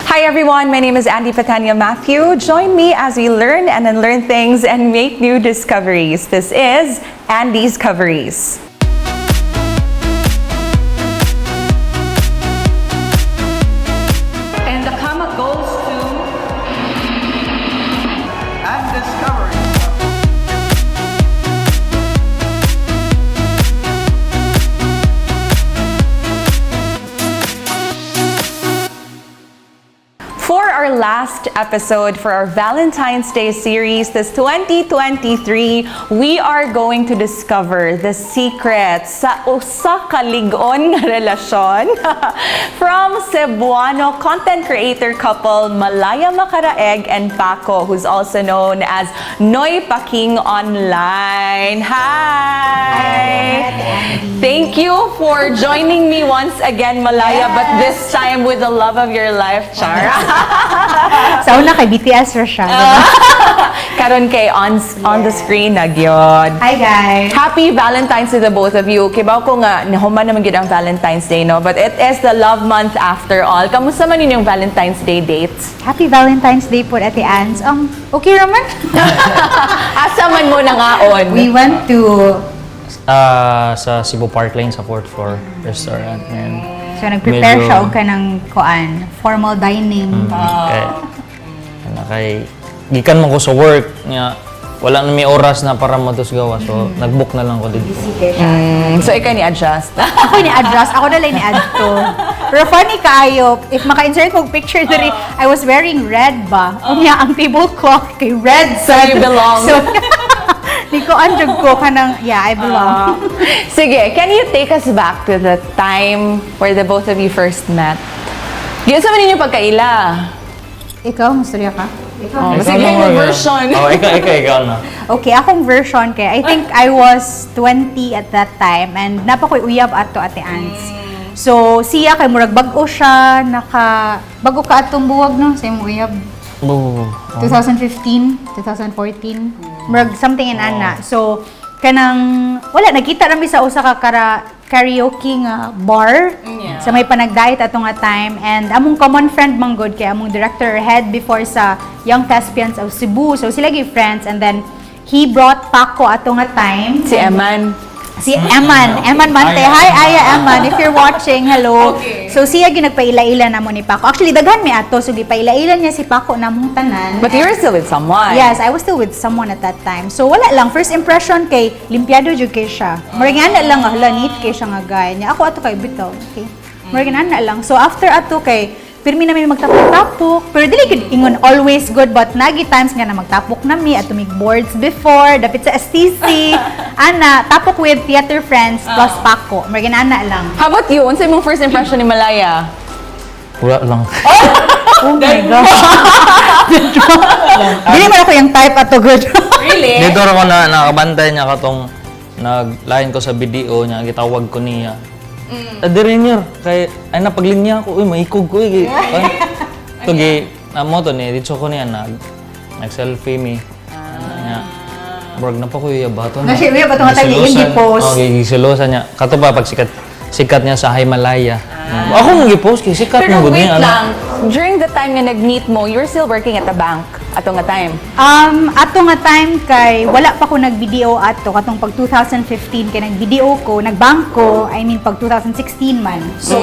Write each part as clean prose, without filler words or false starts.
Hi everyone, my name is Andi Patania Matthew. Join me as we learn and unlearn things and make new discoveries. This is Andi's Coveries. And the comma goes to And discovery. For our last episode for our Valentine's Day series this 2023, we are going to discover the secrets sa usa ka lig-on nga relasyon from Cebuano content creator couple Malaya Macaraeg and Paco, who's also known as Noy Paking Online. Hi! Thank you for joining me once again, Malaya, but this time with the love of your life, Char. Sa una kay BTS ra siya, diba? Karon kay on the screen na gyud. Hi guys. Happy Valentine's to the both of you. Kibaw ko nga nahuman naman gyud ang Valentine's Day, no? But it is the love month after all. Kamusta man inyong Valentine's Day dates? Happy Valentine's Day po, Ate Ans. Okay raman. Asa man mo nangaon? We went to Sa Cebu Park Lane sa fourth floor restaurant. And So nag-prepare medyo- siya og kanang kuan, formal dining. Kay, ano, kay gikan man ko sa work nga wala na may oras na para matusgawa, so nag-book na lang ko dito. Busy kay siya. So ikaw ni adjust. Ako ni adjust, ako na lang ni add to. Pero funny kaayo, if maka-insert kog picture diri, I was wearing red ba? Unya ang tablecloth kay red. So you belong. So Niko anjud ko kanang yeah, I belong. Sige, can you take us back to the time where the both of you first met? Yun sa man inyong pagkaila. Ikaw, mustorya ka? Oh, Ikaw sige, na, yung Morgan. version. Oh, ikaw na. Okay, akong version kay I think I was 20 at that time and napa ko'y uyab ato, Ate Ans. So siya kay murag bag-o siya, naka bag-o ka atong buwag no sa imong uyab. Bu- 2015, 2014, murag something in ana. So kanang wala nagkita ra mi sa usa ka karaoke nga bar sa may panagdait ato nga time and among common friend man gud kay among director head before sa Young Thespians of Cebu. So sila gi friends and then he brought Paco ato nga time. Si Eman. Si Eman, Eman Mante. Aya. Hi, Aya Eman. If you're watching, hello. Okay. So siya ginagpaila-ila namo ni Paco. Actually, daghan mi ato. So gipaila-ila niya si Paco namong tanan. But you were still with someone. Yes, I was still with someone at that time. So wala lang, first impression kay limpiado jud kay siya. Murag ana lang nga hala neat kay siya nga guy. Nya ako ato kay bitaw. Okay. Murag ana lang. So after ato kay pirmi na mi magtapok-tapok. Pero dili gid ingon always good but nagi times nga na magtapok na mi at tumig boards before dapit sa STC. Ana, tapok with theater friends plus Paco. Murag ana lang. How about you? Unsa imong first impression ni Malaya? Wala lang. Oh my gosh. Dili man ako yung type ato good. Really? Dito ra ko na nakabantay niya katong nag-line ko sa BDO niya, gitawag ko niya. Mm. Diri niya, kay ay napaglinya ko, uy maikog ko eh. To gi namo to ni dito ko niya nag selfie mi. Niya. Murag na pa ko iya bato Na siya, iya ba to nga time iyang gipost? Oh, giselosan niya. Kato pa pag sikat sikat niya sa Himalaya. Ako mong gipost kay sikat Pero mo gud wait niya. Ano. lang. During the time nga nag-meet mo, you were still working at the bank ato nga time. Ato nga time kay wala pa ko nag-BDO ato katong pag 2015 kay nag-BDO ko, nagbangko, I mean pag 2016 man. So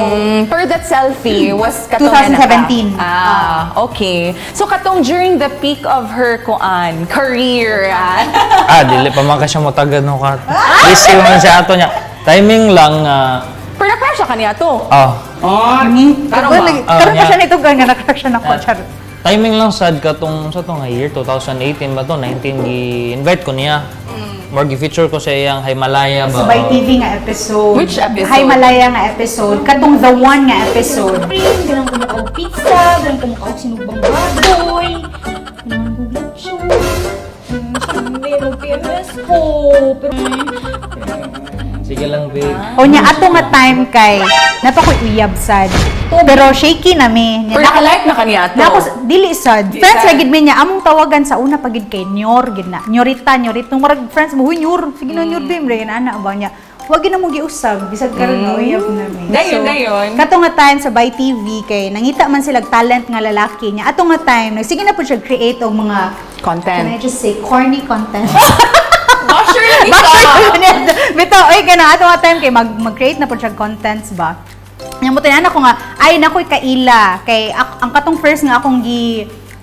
Pero that selfie was katong nga 2017. Ah, okay. So katong during the peak of her kuan career. Ah. Ah, dili pa man ka siya motagad no ka. Busy man siya ato niya. Timing lang nga Pero na-crush siya kaniya to. ah Karon ba? Karon pa Ah, siya nito nga na-crush siya nako, charot. Timing lang sad katong sa to nga year 2018 ba to 19 gi-invite ko niya. More gi-feature ko sa iyang Himalaya ba. Sa By TV nga episode. Which episode? Himalaya nga episode. Katong The One nga episode. Ganang kumakaw pizza, ganang kumakaw sinugbang baboy, ganang lechon. Siyempre, mag-PMS ko. Pero, Sige lang, babe. O niya ato nga time kay napa ko'y uyab sad. Pero shaky na mi. Pero naka-like na kaniya to. Na ako, dili sad. Di Friends sad. ra gid mi niya among tawagan sa una pagid kay Nyor gid na. Nyorita, Nyorit nung marag friends mo, huy Nyor, sige na Nyor bim, ra ana ba niya. Wag gyud na mo giusab bisag karon nga uyab na mi. Dayon, dayon. Kato nga time sa Bay TV kay nangita man sila talent nga lalaki niya. Ato nga time nagsige na pud siya create og mga, can Content. I just say corny content? Basher lagi Basher ka! yun. Bitaw, oy, kana ato nga time kay mag-create na pud siya contents ba. Nya mo tanan ako nga ay nakoy kaila kay ang katong first nga akong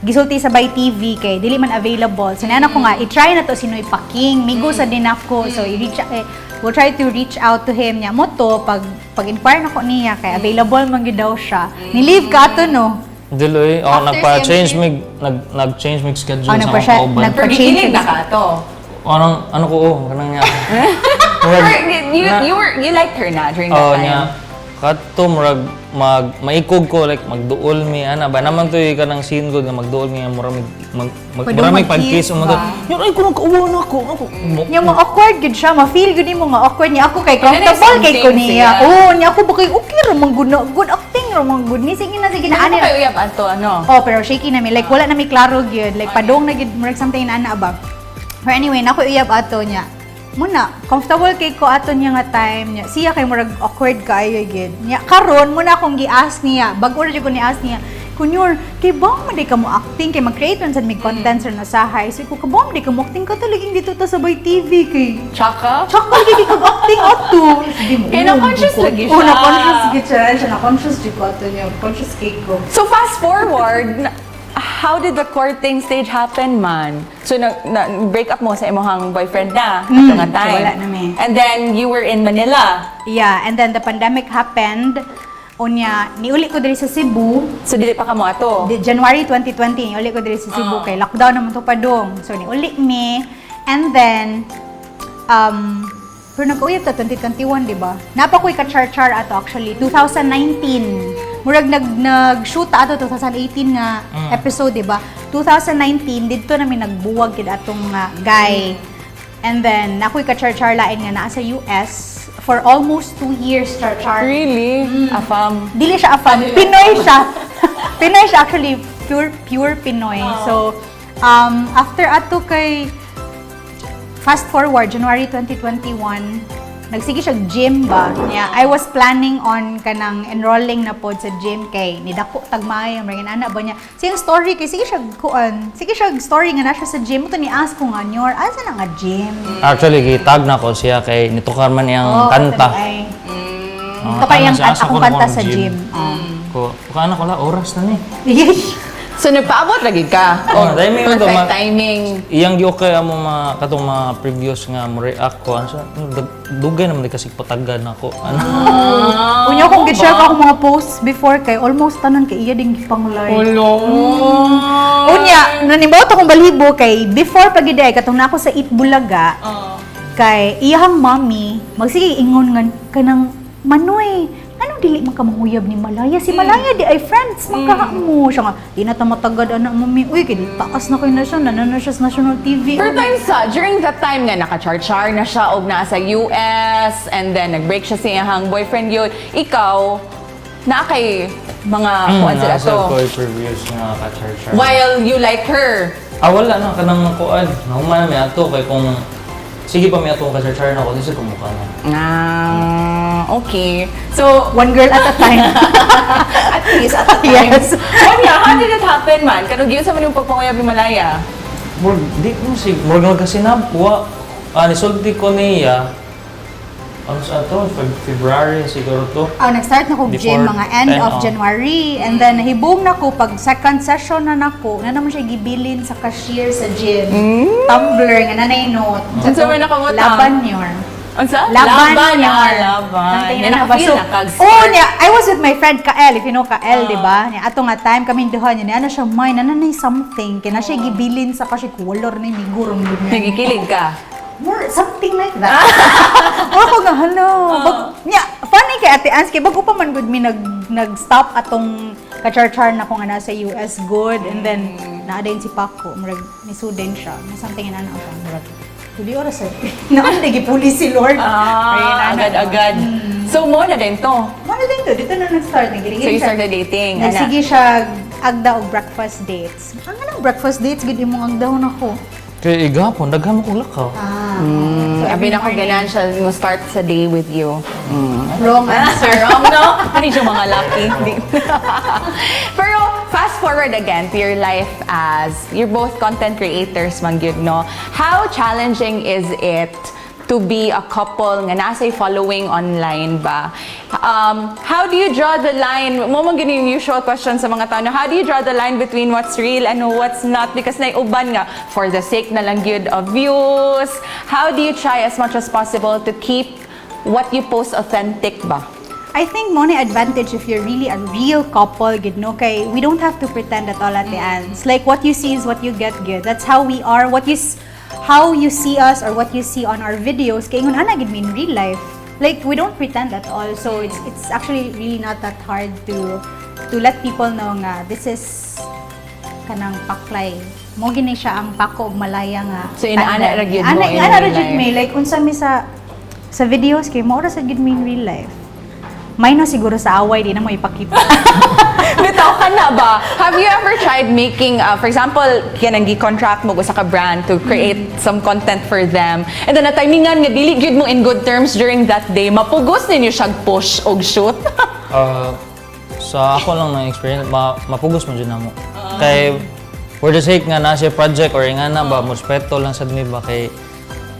gisulti sa Bay TV kay dili man available. So nana ko nga i-try na to si Noy Paking. Migo sa din ako. So i-reach eh, we'll try to reach out to him niya mo to pag inquire nako niya kay available man gyud daw siya. Ni-leave ka ato, no. Dili, oh, After nagpa-change CMC? mig nag-change mig schedule Oh, sa akong kauban. Pero nagpa-change gikilig na ka to. Anong ano ko, oh, kanang niya. Or Murag, you liked her na during that oh, time? niya. Kadto murag mag maikog ko, like magduol mi ana ba naman to kanang scene ko nga magduol mi, mura mig mag Pwede mura mig mag-kiss pag-kiss mo to. ba? Yun ay kuno kauwa na ako. Ako. Nya mo awkward gud siya, ma-feel gud nimo nga awkward niya ako kay And then comfortable kay ko something niya. siya. Oo, niya ako ba kay okay ra man gud na, good acting ra man gud ni. Sige na, sige na, Ano ani. kayo uyab ato, ano? Oh, pero shaky na mi. Like wala na mi klaro gyud. Like padong na gyud murag something na ana ba. But anyway, nako uyab ato niya. Muna, comfortable kay ko ato niya nga time niya. Siya kay murag awkward kaayo gyud. Niya karon muna akong gi-ask niya. Bag-o ra jud ko ni-ask niya. Kunyor, kay ba man di ka mo acting kay mag-create man sad mig contents ra na sahay. So ko kabang man di ka mo acting ka talaging dito ta sa Bay TV kay Tsaka? Tsaka lagi kag acting ato. Di mo. Kay na-conscious lagi Oh, siya. na-conscious gid siya. Siya na-conscious jud ko ato niya. Conscious kay ko. So fast forward, how did the courting stage happen man? So na break up mo sa imong boyfriend na ato nga time. Wala na mi. And then you were in Manila. Yeah, and then the pandemic happened. Unya, niuli ko diri sa Cebu. So dili pa kamo ato. January 2020, niuli ko diri sa Cebu kay lockdown naman to padung. So niuli mi and then pero nag-uyab ta 2021, di ba? Napa ko'y ka-char-char ato actually 2019. Murag nag-shoot ta ato 2018 nga episode, di ba? 2019 didto namin nagbuwag gid atong nga guy. And then nakoy ka-char-char lain nga naa sa US for almost 2 years char-char. Really? Afam. Dili siya afam. Pinoy siya. Pinoy siya actually. Pure, pure Pinoy. So, after ato kay, fast forward, January 2021, nagsige siya gym ba? Yeah, I was planning on kanang enrolling na pod sa gym kay nidako tagmay ang mga ana ba niya. So yung story kay sige siya kuan, sige siya story nga na siya sa gym to ni ask ko nga nyor, asa na nga gym? Actually, gitag na ko siya kay nitukar man iyang Oh, kanta. ay. Oh, Ito kay tama ang siya, asa akong ko kanta nakuha sa ng gym. Ko, kana ko la oras na ni. So nagpaabot lagi ka? Oh, timing na to, perfect timing. Iyang gi-okay amo mga katong mga previous nga mo react ko ano siya, dugay naman di kasi patagad nako. Ano? Unya kung gid-share ko akong mga posts before kay almost tanan kay iya ding gipang-like. Ulo. Unya, nanibaw to kong balhibo kay before pag ay katong na ako sa Eat Bulaga, kay iyahang mommy, magsige ingon nga kanang Manoy, anong dili man ka manguyab ni Malaya? Si Malaya di ay friends, magkaha mo. Siya nga, di na ta matagad anak mami. Uy, kay taas na kayo na siya, nanan na siya sa national TV. Pero time sa, during that time nga naka-char-char na siya og naa sa US and then nag-break siya sa iyang boyfriend yun. Ikaw, naa kay mga kuan sila Nasa to. ko yung previous nga ka-char-char. While you like her. Ah, wala na kanang kuan. Nahuman na mi ato kay kung sige pa mi atong ka-char-char na ko di sa kumuka na. Ah, okay. So, One girl at a time. at least at the time. Yes. Onya, how did it happen man? Kanong giyon sa man yung pagpanguyab ni Malaya? Murag di mo si murag nagkasinabwa. Ah, nisulti ko niya. Ano sa ato? February siguro to. Oh, nag-start na ko gym Before mga end 10, of oh. January. And then, hibong na ko, pag second session na nako, na naman siya gibilin sa cashier sa gym. Tumbler, nga nanay note. Unsa man nakamutang? Laban yor. Unsa? Laban, Laban, yor. ah, laban. Something Yan, na naka-feel So, na kag oh, niya, I was with my friend Kael, if you know Kael, di ba? Niya, ato nga time kami duha niya, niya, ano siya, may, nananay something. Kaya na siya gibilin sa cashier, walor na yung migurong yun. Nagikilig ka. More, something like that. Or ko nga, hello. Bag, niya, funny kay Ate Ans, kay bago pa man good mi nag-stop atong kachar-char na kung ana sa US good. And then, naa din si Paco, murag, nisuden siya. May something na siya, murag, tuli oras eh. Naon, nagipuli si Lord. Ah, agad-agad. So, mo na din to. Mano din to, dito na nag-start. Nagiging So, you started dating, ana. Nagsige siya agda og breakfast dates. Ang anong breakfast dates, gid imong agdahon ako. Kay igapon, daghan mo kong lakaw. Abi na ko ganahan siya mo start sa day with you. Wrong answer. Wrong, no? Ano yung mga lucky? Pero fast forward again to your life as you're both content creators, man gyud, no? How challenging is it to be a couple nga nasa following online ba? How do you draw the line? Mao man gyud yung usual question sa mga tao, no? How do you draw the line between what's real and what's not? Because naiuban nga, for the sake na lang gyud of views. How do you try as much as possible to keep what you post authentic ba? I think mao na advantage if you're really a real couple, gid no, kay we don't have to pretend at all at the end. It's like what you see is what you get, gid. That's how we are. What you how you see us or what you see on our videos, kay ingon ana gid mi in real life. Like, we don't pretend at all. So it's actually really not that hard to let people know nga this is kanang paklay. Mao gini siya ang Paco ug Malaya nga. So, inaana ra gyud mo Ana, in ana ra real gyud life. mi. Like unsa mi sa videos kay mao ra sa gyud mi in real life. Minus siguro sa away, di na mo ipakita. Bitaw ka na ba? Have you ever tried making, for example, kanang gi-contract mo sa ka brand to create some content for them, and then na-timingan nga dili gyud mo in good terms during that day, mapugos ninyo siyang push og shoot? Sa ako lang na experience, mapugos mo dyan na mo. Kay, for the sake nga na siya project or nga na ba, mo respeto lang sad mi ba kay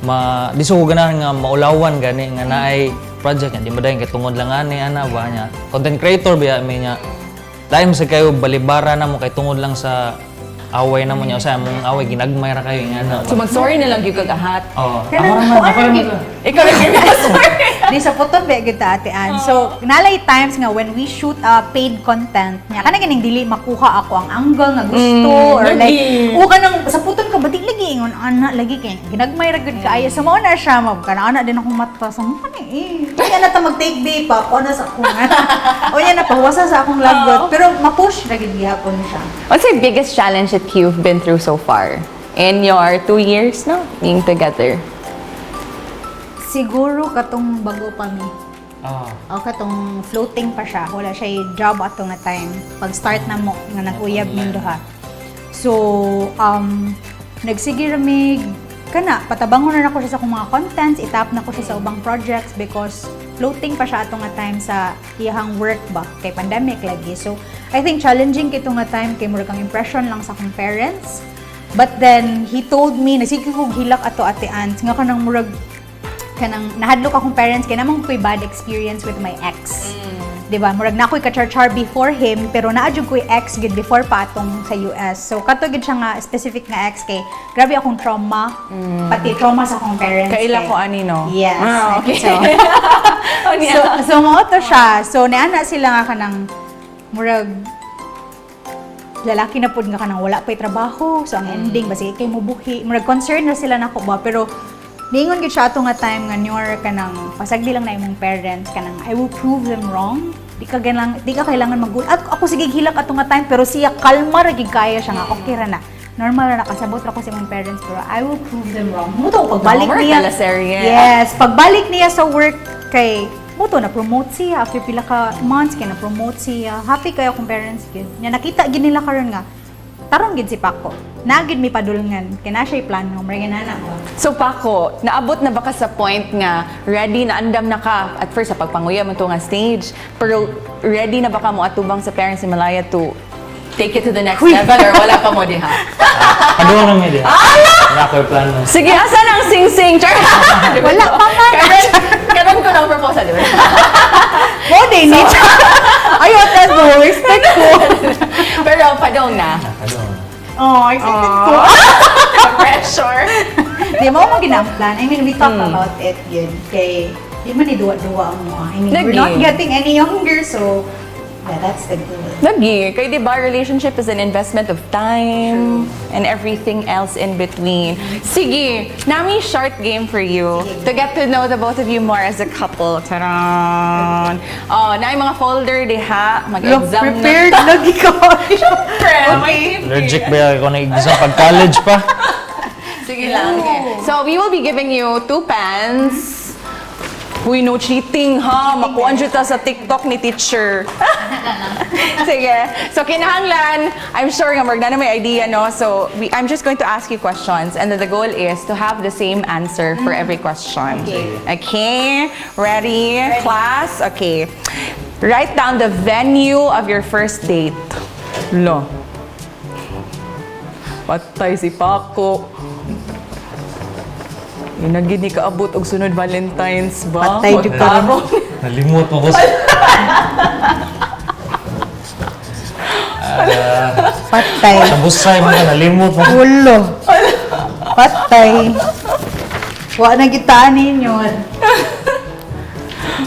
ma di so ko ganahan nga maulawan gani nga naay project nga di ba dayon kay tungod lang ani ana ba niya content creator biya mi niya lain sa kayo balibara na mo kay tungod lang sa away na mo niya usa mong away ginagmay ra kayo nga na. So mag-sorry na lang gyud kag ahat. Oh, ako Kanang ra man, kuan ako ra man. gyud. Ikaw lang gyud sorry. Di sa puton ba gyud ta, Ate Ann. So, nalay times nga when we shoot paid content niya, kana ganing dili makuha ako ang angle nga gusto or like lagi. o kanang sa puton ka ba di lagi ingon ana lagi kay ginagmay ra gyud kaayo. So mao na siya mo kana ana din akong mata sa mo ni eh. Kaya na ta mag-take day pa ako na sa akong o yan na pahuwasa sa akong lagot pero ma-push ra gyud gihapon siya. What's your biggest challenge that you've been through so far in your 2 years no being together? Siguro katong bago pa mi. Ah. O katong floating pa siya. Wala siya job ato nga time. Pag start na mo nga nag-uyab ning duha. So, nagsige ra mig kana patabangon na nako siya sa akong mga contents, itap na ko siya sa ubang projects because floating pa siya ato nga time sa iyahang work ba kay pandemic lagi. So, I think challenging kito nga time kay murag ang impression lang sa akong parents. But then he told me, nagsige ko hilak ato, Ate Ants, nga kanang murag kanang nahadlok akong parents kay namang ko'y bad experience with my ex. 'Di ba? Murag na ako'y ka-char before him pero naa jud ko'y ex gid before pa atong sa US. So kato gid siya nga specific nga ex kay grabe akong trauma, pati trauma sa akong parents. Kaila ko ani no? Yes. Ah, okay. So, Oh, niya. so mao to siya. So niana sila nga kanang murag lalaki na pud nga kanang wala pa'y trabaho. So ang ending basig kay mubuhi. Murag concern na sila nako ba pero niingon gid siya ato nga time nga newer kanang pasagdi lang na imong parents kanang I will prove them wrong. Di ka kailangan magul. At ako sige hilak ato nga time pero siya kalma ra gid kaya siya nga okay ra na. Normal ra nakasabot ra ko sa imong parents pero I will prove them wrong. Muto pagbalik More niya. teleserye. Yes, pagbalik niya sa work kay muto na promote siya after pila ka months kay na promote siya. Happy kayo akong parents gyud. Nya nakita gid nila karon nga tarong gid si Paco. Na gid mi padulngan kay na siya plano mura na ko. So Paco, naabot na ba ka sa point nga ready na andam na ka at first sa pagpanguya mo to nga stage, pero ready na ba ka mo atubang sa parents ni Malaya to take it to the next level or wala pa mo diha? Padung na mi diha. Wala ko'y plano. Sige, asan ang sing-sing? Char! Wala pa man. Karon, karon ko lang proposal, di ba? Mo day ni. Ayo tas mo respect ko. Pero padong na. Padung. Oh, excited ko. Pressure. Di mo mo ginang plan. I mean, we talk about it yun. Kay di man ni duwa-duwa ang mo. I mean, we're Lagi. not getting any younger, so yeah, that's the goal. Lagi. Kay di ba, relationship is an investment of time and everything else in between. Sige, nami short game for you to get to know the both of you more as a couple. Taran! Oh, na mga folder diha. Look, Mag-exam na. prepared lagi ko. Siyempre, may Allergic ba ako na exam pag college pa? Sige lang. Sige. So, we will be giving you two pens. Uy, no cheating ha. Makuan jud ta sa TikTok ni teacher. Sige. So kinahanglan, I'm sure nga murag na may idea, no? So I'm just going to ask you questions and then the goal is to have the same answer for every question. Okay. Okay? Ready? Class? Okay. Write down the venue of your first date. Lo. Patay si Paco. Inagid ni kaabot og sunod Valentine's ba? Patay jud ka. Magtarong. Nalimot mo ko sa... Patay. Sa busay mo ka, nalimot mo. Ulo. Patay. Wa na gitaan ninyo.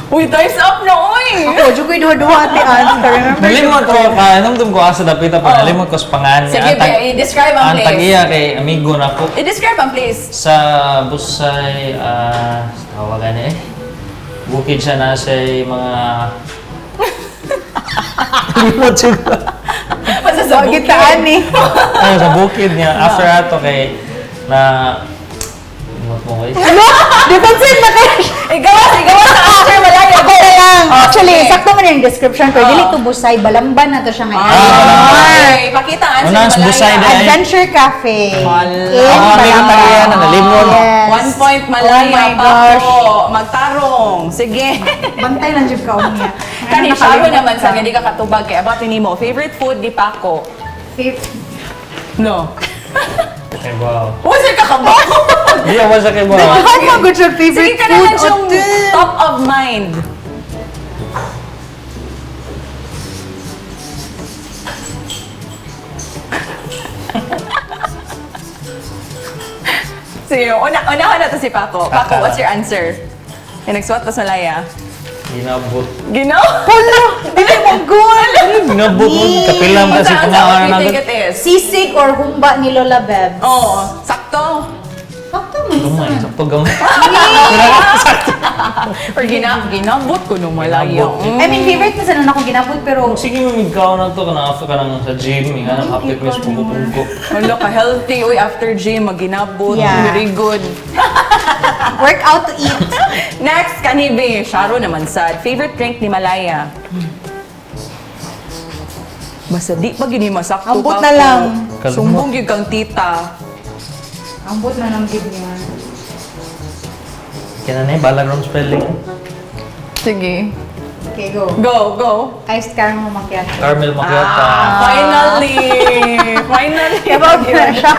Uy, time's up na, uy! Ako, jud ko'y duha-duha ate Ann. Remember? Nalimot ko ka, anong ko asa dapita pa, nalimot ko sa pangan. Sige, be, i-describe ang Ang place. tagiya kay amigo na ko. I-describe ang place. Sa Busay, tawagan eh. Bukid siya na sa mga... Limot siya. Basta sa Wa bukid. gitaan ni. Ano, sa bukid niya. After ato kay na... Limot mo ko eh. Ano? Defensive na kayo. Igawas, igawas sa answer, malaya. Ako na lang. Oh, Actually, sige. sakto man yung description ko. Oh. Dili to Busay, Balamban na to siya ngayon. Ah, okay. Pakita ang answer, Una, sa malaya. Busay na. Adventure Cafe. Wala. In Ah, may Balamban. tagiya na, nalimot. Yes. 1 point malaya, Oh my Paco. gosh. Magtarong. Sige. Bantay lang jud ka unya. Kani, Sharo naman sa hindi ka katubag kay about ni mo. Favorite food ni Paco? No. Kay wow. What's your kakabak? Di ako sa kay wow. Ano mo good your Sige favorite ka na food? lang yung Ote? top of mind. Sige, unahan na to si Paco. Paco, what's your answer? May nagsuwat pa sa malaya. Ginabot. Ginaw? Pulo! Dili mo good! Ginabot mo. Kapilang kasi Unsa, unsa, kumawa what do na you think agad. it is? Sisig or humba ni Lola Bebs? Oo, sakto. Sakto mo. Gamay, sakto gamay. Or ginabot ko nung malaya. Ginabot. I mean, favorite mo sa nun ako ginabot, pero Sige, mamigkaw na to. Kanang after ka nang sa gym. Nga nang hapit mo sa pugupugko. Wala ka healthy. Uy, after gym, maginabot. Yeah. Very good. work out to eat. Next, kanibi. Sharo naman sad. Favorite drink ni Malaya? Basta di pa gini masakto Ambot pa na ko. lang. Sumbong gyud kang tita. Ambot na lang gid niya. Kaya na eh, balag wrong spelling. Sige. Okay, go. Go, go. Iced caramel macchiato. Caramel macchiato. Ah, finally! Finally! About na siya.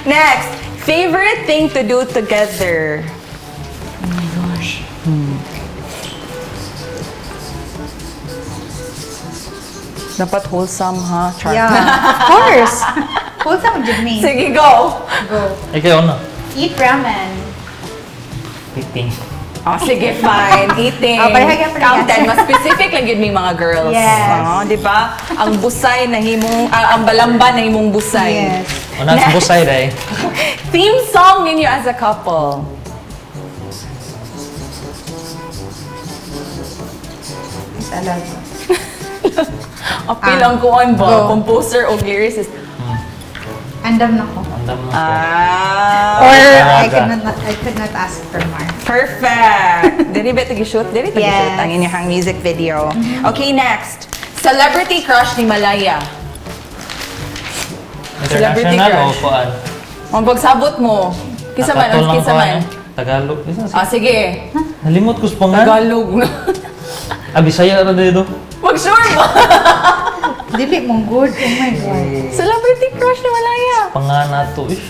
Next, favorite thing to do together? Oh my gosh. Dapat wholesome, ha? Char. Yeah, of course. Wholesome jud me. Sige, go! Go. Ikaw na. Eat ramen. Piting. Oh, sige, fine. Eating. Oh, pareha gyud, pareha. Count 10. Mas specific lang yun may mga girls. Yes. Oh, di ba? Ang busay na himong, ang balamba na himong busay. Yes. Una, sa busay dahil. Theme song ninyo as a couple. Yes, I love it. Apil Ah. ang kuan ba? Go. Composer o lyricist? Andam na ko. Andam mo. Ah. Or I Talaga. could not ask for more. Perfect. Dili ba tagi-shoot? Dili tagi-shoot Yes. ang inyong music video. Okay, next. Celebrity crush ni Malaya. Celebrity International o crush. kuan? Ang pagsabot mo. Kinsa man, Nakatol lang kinsa ko, man. ano? Tagalog. Isa, Ah, sige. Nalimot ko sa pangan. Tagalog na. Ah, Bisaya ra dito. Mag-sure ba? Dili mong good. Oh my God. Celebrity crush ni Malaya. Pangan nato. Eh.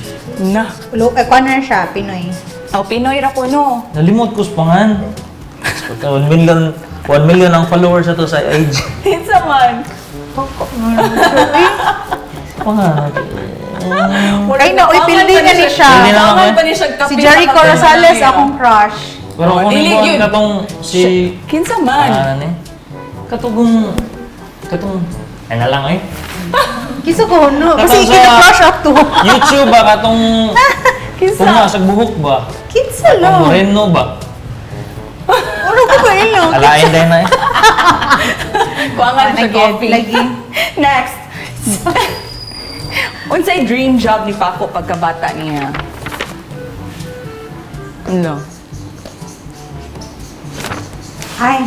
Na. Lo, eh, kuwan na siya, Pinoy. Oh, Pinoy ra ko no. Nalimot ko sa pangan. Pagka 1 million, 1 million ang followers ato sa IG. Kinsa man. Pangan nato. Ay, na, uy, pili na ni siya. Pili na lang, Pangan eh. pa ni siya kape Si sa Jericho kape. Rosales, akong crush. Pero Oh, kung dili nimo yun. katong si Kinsa man. Ano eh? Katong katong ay na lang eh. Kisa ko, no? Kasi Katong sa- kina-crush up to. YouTube ba katong Kinsa? tunga sa buhok ba? Kinsa Katong lang. Moreno ba? Ano ko ba ilo? Alain din na eh. Kuangan siya Lagi, coffee. lagi. Next. Unsay dream job ni Paco pagkabata niya? Ano? Hi.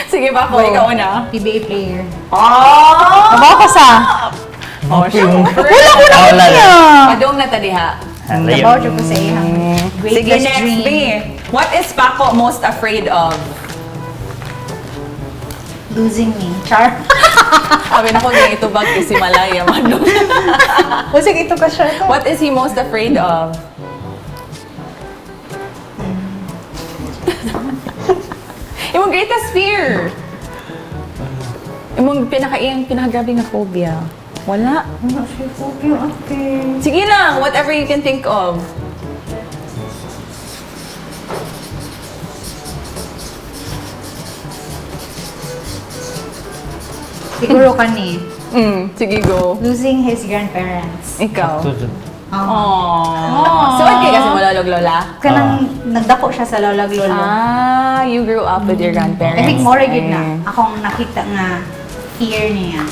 Sige ba ko, ikaw na. PBA player. Oh! Kabaw ko sa. Oh, siya. Wala ko na Wala niya. Padung na tadiha. Kabaw jud ko sa iyang Sige, greatest next, dream. B. What is Paco most afraid of? Losing me. Char. Sabi na ko ganito bag kay si Malaya man. Usig ito ka siya. What is he most afraid of? Imong greatest fear. Imong pinakaiyang pinakagrabe nga phobia. Wala. Wala siya phobia, ate. Sige lang, whatever you can think of. Siguro ka ni. Sige go. Losing his grandparents. Ikaw. Oh. Aww. So, okay kasi mo lolog lola? Kanang nagdako siya sa lolag lolo. Ah, you grew up with your grandparents. I think more gyud na akong nakita nga fear niya.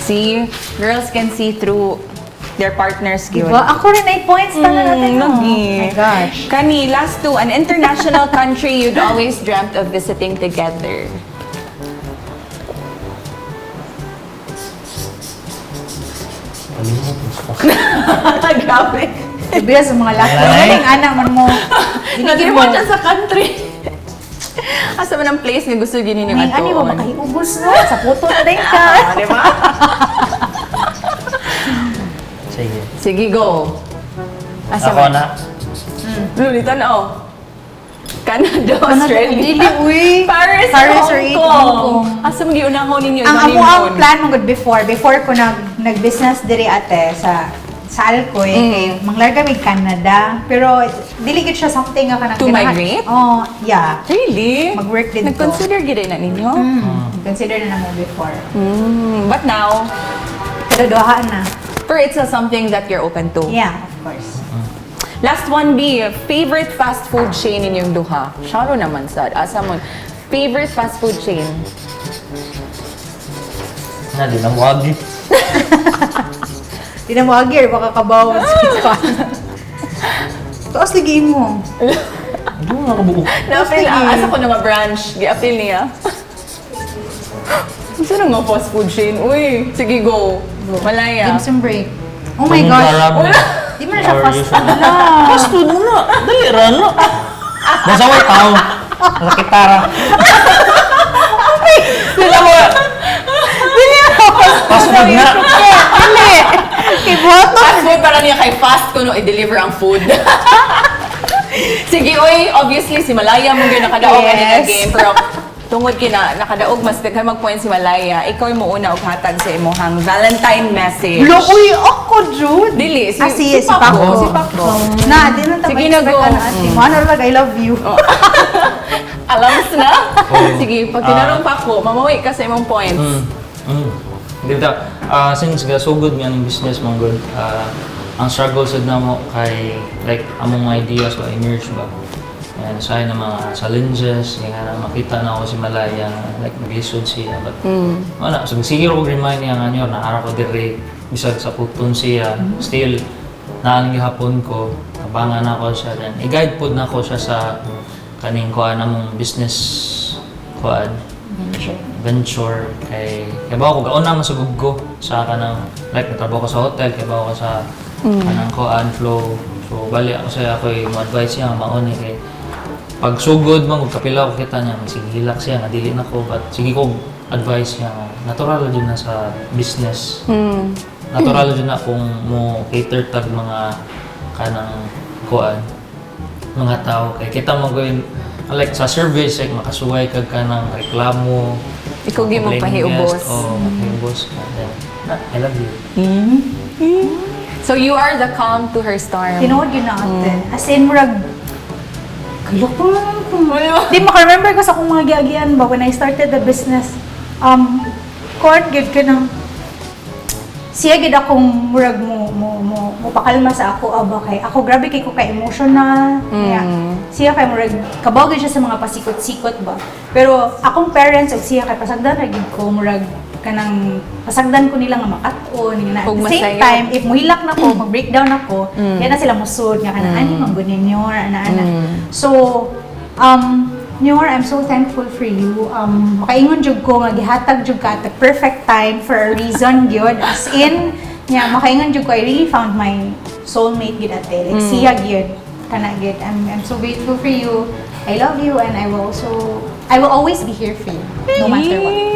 See, girls can see through their partner's gyud. Diba? Ako rin ay points na natin. No? Lagi. Oh my gosh. Kani, last two, an international country you'd always dreamt of visiting together. Grabe. Sabi sa mga laki. Wala na eh. Galing anak man mo. Nag-remote siya sa country. Asa man ang place nga gusto gini ni May ani ba makahiubos no? Sa puto na din ka. Ah, di ba? Sige. Sige, go. Asa Ako man? na. Lulitan, oh. Canada, Australia. Dili, uy. Paris, Paris or or Hong Hong Kong. Kong. Asa man giunahon ninyo? Ang amo ang honeymoon? plan mo good before ko nag-business diri ate sa Alcoy kay manglarga mig Canada pero dili gid siya something nga kanang To ganahan. migrate? Oh, yeah. Really? Mag-work din to. Nag-consider gid na ninyo? Consider na namo before. But now, Pero duhaan na. pero it's something that you're open to. Yeah, of course. Last one, B. Favorite fast food chain inyong duha? Sharo naman, sad. Asa mo? Favorite fast food chain? Na, di na muagi. Di na mo agir, baka kabaw. Taas lagi mo. Hindi mo nakabuo. Na-appeal, Sige. asa ko na nga branch. Gi-appeal niya. Sino nga fast food chain? Uy, sige, go. Malaya. Give some break. Oh my gosh. Di mo na siya fast food na. Fast food mo na. Dali ra na. Nasa way tao. Nasa kitara. Dili mo. Fast food na. Dili. Kay buhat no. Fast food para niya kay fast kuno i-deliver ang food. Sige, oy, obviously si Malaya mo gyud nakadaog ani nga Yes. game pero tungod kina nakadaog mas daghan mag-point si Malaya. Ikaw mo una og hatag sa imong Valentine message. Lo, uy, ako, Jude. Dili, si, Ah, si Paco. Si Paco. Na, di na Sige na, go. Ano, ate mo. Ano lang, I love you. Alams na? Oo. Sige, pag tinanong Paco, mamawi ka sa imong points. Di ba? Since gasugod nga ng business mo good, ang struggle sad na mo kay like among mga ideas ba emerge ba. And sa na mga challenges, nga na makita na ako si Malaya, like naglisod siya but wala so sige ko remind niya nga niyo na ara ko dire bisag sa puton siya still naan gihapon ko abangan ako siya then i-guide pod na ko siya sa kaning kuan among business kuan venture kay kay ba ako gauna man sa guggo sa kanang like natrabaho ko sa hotel kay ba ako sa kanang kuan flow so bali ako sa ako mo advice niya maon ni kay pag sugod man kung kapila ko kita niya sige hilak siya nga dili na ko but sige ko advice niya nga natural jud na sa business natural jud na kung mo cater tag mga kanang kuan mga tao kay kita mo gawin like sa service like makasuway kag kanang reklamo. Ikaw gyud mo complaining pahiubos. guest, oh, mapahiubos ka. Then, na, I love you. So you are the calm to her storm. Tinuod yun na ate. As in, murag, kalok ko. Di maka-remember ko sa akong mga giagian ba when I started the business. Kuan gyud ka ng siya gid akong murag mo pakalma sa ako aba kay ako grabe kay ko ka emotional. Kaya siya kay murag kabaw gid siya sa mga pasikot-sikot ba. Pero akong parents ug siya kay pasagdan ra gid ko murag kanang pasagdan ko nila nga makat-on nga na. At Ug the same masayo. time, if muhilak na ko, mag-breakdown ako, yan na sila musud nga kanang ani man gud ninyo ana ana. So Nyor, I'm so thankful for you. Makaingon jud ko nga gihatag jud ka at the perfect time for a reason gyud. As in, nya makaingon jud ko, I really found my soulmate gyud, ate. Like siya gyud. Kana gyud. I'm so grateful for you. I love you and I will always be here for you no matter what.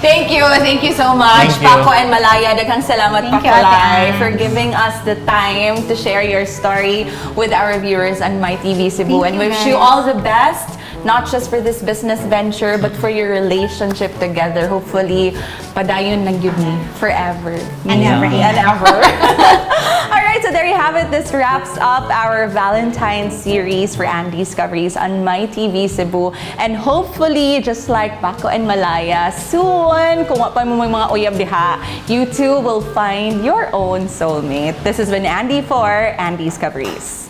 Thank you. Thank you so much, Thank you. Paco and Malaya. Daghang salamat, Thank you, Ate Paco, Ann. for giving us the time to share your story with our viewers on My TV Cebu. Thank And you, wish you guys. all the best, not just for this business venture, but for your relationship together. Hopefully, padayon na gyud ni forever. And ever. And ever. All right, so there you have it. This wraps up our Valentine's series for Andiscoveries on My TV Cebu. And hopefully, just like Paco and Malaya, soon, kung wa pa mo may mga uyab diha, you too will find your own soulmate. This has been Andy for Andiscoveries.